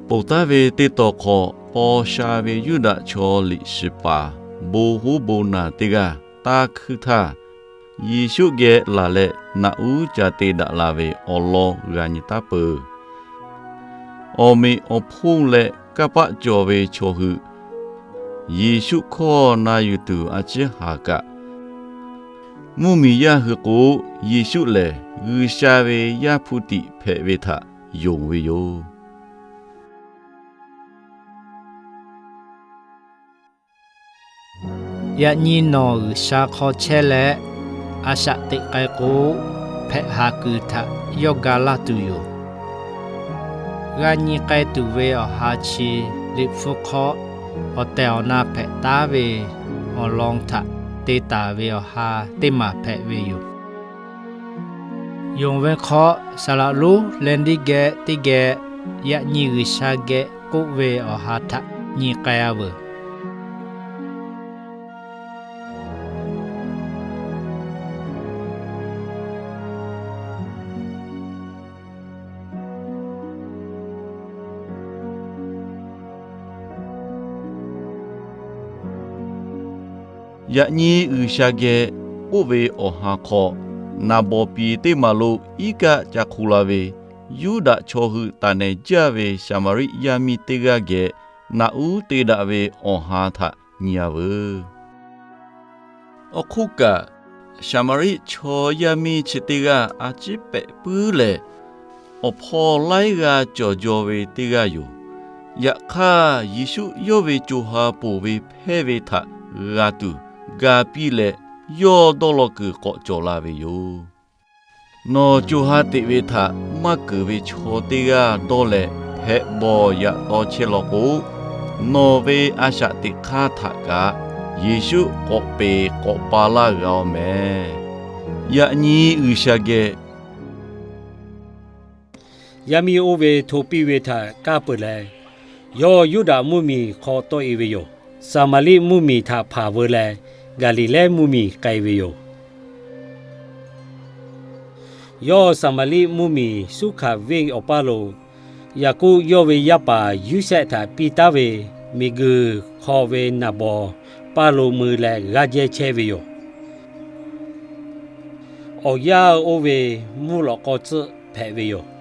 Ponˬ taˉ ve teˇ taw hk'aw, paw sha ve Yuˇdaꞈ chaw liꞈ shiˍ paˍ bon hoˉ bon naˬ teˇ g'aˇ taˇ hkuiˇ htaˇ, Yeˍsuˆ geh laˬ leh naꞈ uˉ ca te daꞈ la ve awˬ lawn g'a nyi taˉ peuˬ. Awˬ meꞈ awˬ hponˇ leh kanˇ paˆ cawˬ ve chaw hui, Yeˍsuˆ hkawˇ na yuˬ tuˬ a ciˉ haˍ kaꞈ, mvuhˇmiˬ yaˇ hui k'o, Yeˍsuˆ lehˬ G'uiˬsha ve Yaˇ hpu tiꞈ hpehꞈ ve htaꞈ yonˍ ve yoˬ. Yaꞈ nyi nawˬ G'uiˬsha hk'aw chehˇ leh, a shaꞈ teꞈ k'ai k'o, hpehꞈ haˍ kuiˬ htaꞈ yawˇ ga laˇ tuˬ yoˬ. G'a nyi k'ai tuˬ ve awˬ ha chi, Liꞈ hpu hk'aw awˬ tehˬ awˬ na hpehꞈ taˉ ve awˬ lawn htaꞈ te taˍ ve awˬ ha teˇ maˬ hpehꞈ ve yoˬ. Yonˍ ve hk'aw, saˍ laꞈ lonˉ Leˍdiˆ geh teˇ geh yaꞈ nyi G'uiˬsha geh k'oˆ ve awˬ ha htaꞈ nyi k'ai-a veuˬ. Yaꞈ nyi G'uiˬsha geh k'oˆ ve awˬ ha hk'aw, naˍ bawˍ piˍ teˇ maˬ lo iˉ kaˆ ca hk'u la ve Yuˇdaꞈ chaw hui taˍ nehˬ jaˇ ve Saˍmaˍriˆ yaˇ miˇ teˇ g'aˇ geh naꞈ uˉ te daꞈ ve awˬ ha htaꞈ nyi-a veuˬ. Awˬ hk'oˆ kaꞈ, Saˍmaˍriˆ chaw yaˇ miˇ chi teˇ g'aˇ a ciˉ pehꞈ puiˉ lehˬ, awˬ hpawˇ laiˉ g'aˇ cawˬ jaw ve teˇ g'aˇ yoˬ. Yaꞈ hk'aˇ, Yeˍsuˆ yawˇ ve co ha ponˬ ve hpehˇ ve htaꞈ g'a tuˬ ga piˇ leh, yawˇ dawˇ law kuiˬ k'awꞈ cawˬ la ve yoˬ. Nawˬ co ha teꞈ ve htaꞈ maˇ keunˍ ve chaw teˇ g'aˇ dawˇ leh hpehꞈ bawˬ yaꞈ taw chehˇ law k'o, nawˬ ve a shaꞈ teꞈ hk'aˇ htaꞈ kaꞈ Yeˍsuˆ k'awꞈ peˍ k'awꞈ pa laˇ g'a-oˬ mehˍ. Yaꞈ nyi G'uiˬsha geh, yaˇ miˇ oˇ ve hto piˇ ve htaꞈ kaˇ peuˬ leh, yawˇ Yuˇdaꞈ mvuhˇmiˬ hk'aw tawˆ-e ve yoˬ. Saˍmaˍriˆ mvuhˇmiˬ htaꞈ hpanˍ veu leh, Gaˍliˍlehˇ mvuhˇmiˬ k'ai ve yoˬ. Yawˇ Saˍmaˍriˆ mvuhˇmiˬ Suˉhkaˍ venˇ awˬ paˇ lo, Yaˍkoˆ yawˇ ve yaˇ paˍ Yoˇsehꞈ htaꞈ piˇ taˉ ve miˬguiˬ hk'aw ve naˍ bawˍ paˇ lo mui leh g'aˇ jehˇ chehˇ ve yoˬ. Awˬ yanˇ oˇ ve mvuhˇ lawꞈ k'aw tcuhˆ hpehꞈ ve yoˬ.